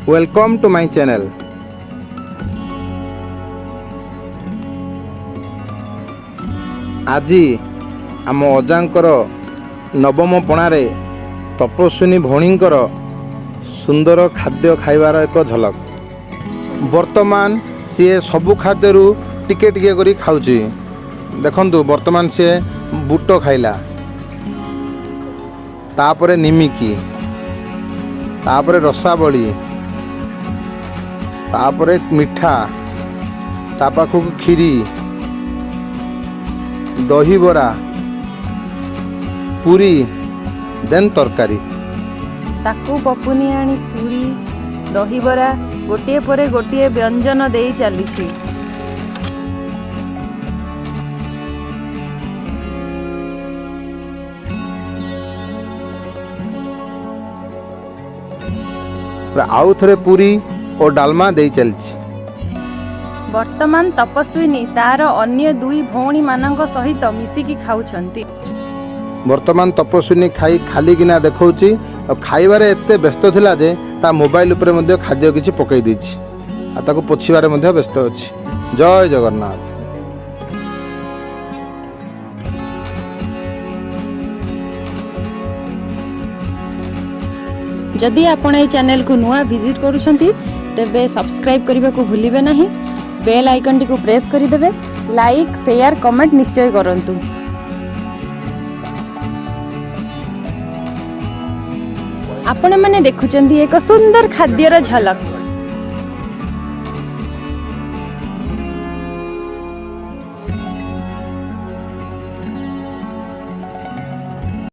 Welcome to my channel. ଆଜି ଆମ ଅଜାଙ୍କର ନବମ ପଣାରେ ତପସ୍ୱିନୀ ଭଉଣୀଙ୍କର ସୁନ୍ଦର ଖାଦ୍ୟ ଖାଇବାର ଏକ ଝଲକ। ବର୍ତ୍ତମାନ ସିଏ ସବୁ ଖାଦ୍ୟରୁ ଟିକେ ଟିକେ କରି ଖାଉଛି। ଦେଖନ୍ତୁ, ବର୍ତ୍ତମାନ ସିଏ ବୁଟ ଖାଇଲା, ତାପରେ ନିମିକି, ତାପରେ ରସାବଳି, ତାପରେ ମିଠା, ତା ପାଖକୁ କ୍ଷୀରି, ଦହିବରା, ପୁରୀ, ଦେନ୍ ତରକାରୀ। ତାକୁ ପପୁନି ଆଣି ପୁରୀ, ଦହିବରା, ଗୋଟିଏ ପରେ ଗୋଟିଏ ବ୍ୟଞ୍ଜନ ଦେଇ ଚାଲିଛି। ଆଉ ଥରେ ପୁରୀ ଓ ଡାଲମା ଦେଇ ଚାଲିଛି। ବର୍ତ୍ତମାନ ତପସ୍ୱିନୀ ତାର ଅନ୍ୟ ଦୁଇ ଭଉଣୀମାନଙ୍କ ସହିତ ମିଶିକି ଖାଉଛନ୍ତି। ବର୍ତ୍ତମାନ ତପସ୍ୱିନୀ ଖାଇ ଖାଲି ଗିନା ଦେଖାଉଛି ଆଉ ଖାଇବାରେ ଏତେ ବ୍ୟସ୍ତ ଥିଲା ଯେ ତା ମୋବାଇଲ ଉପରେ ମଧ୍ୟ ଖାଦ୍ୟ କିଛି ପକାଇ ଦେଇଛି ଆଉ ତାକୁ ପୋଛିବାରେ ମଧ୍ୟ ବ୍ୟସ୍ତ ଅଛି। ଜୟ ଜଗନ୍ନାଥ। ଯଦି ଆପଣ ଏହି ଚ୍ୟାନେଲକୁ ନୂଆ ଭିଜିଟ୍ କରୁଛନ୍ତି, ତେବେ ସବସ୍କ୍ରାଇବ୍ କରିବାକୁ ଭୁଲିବେ ନାହିଁ। ବେଲ୍ ଆଇକନ୍ଟିକୁ ପ୍ରେସ୍ କରିଦେବେ। ଲାଇକ୍, ସେୟାର, କମେଣ୍ଟ ନିଶ୍ଚୟ କରନ୍ତୁ। ଆପଣମାନେ ଦେଖୁଛନ୍ତି ଏକ ସୁନ୍ଦର ଖାଦ୍ୟର ଝଲକ।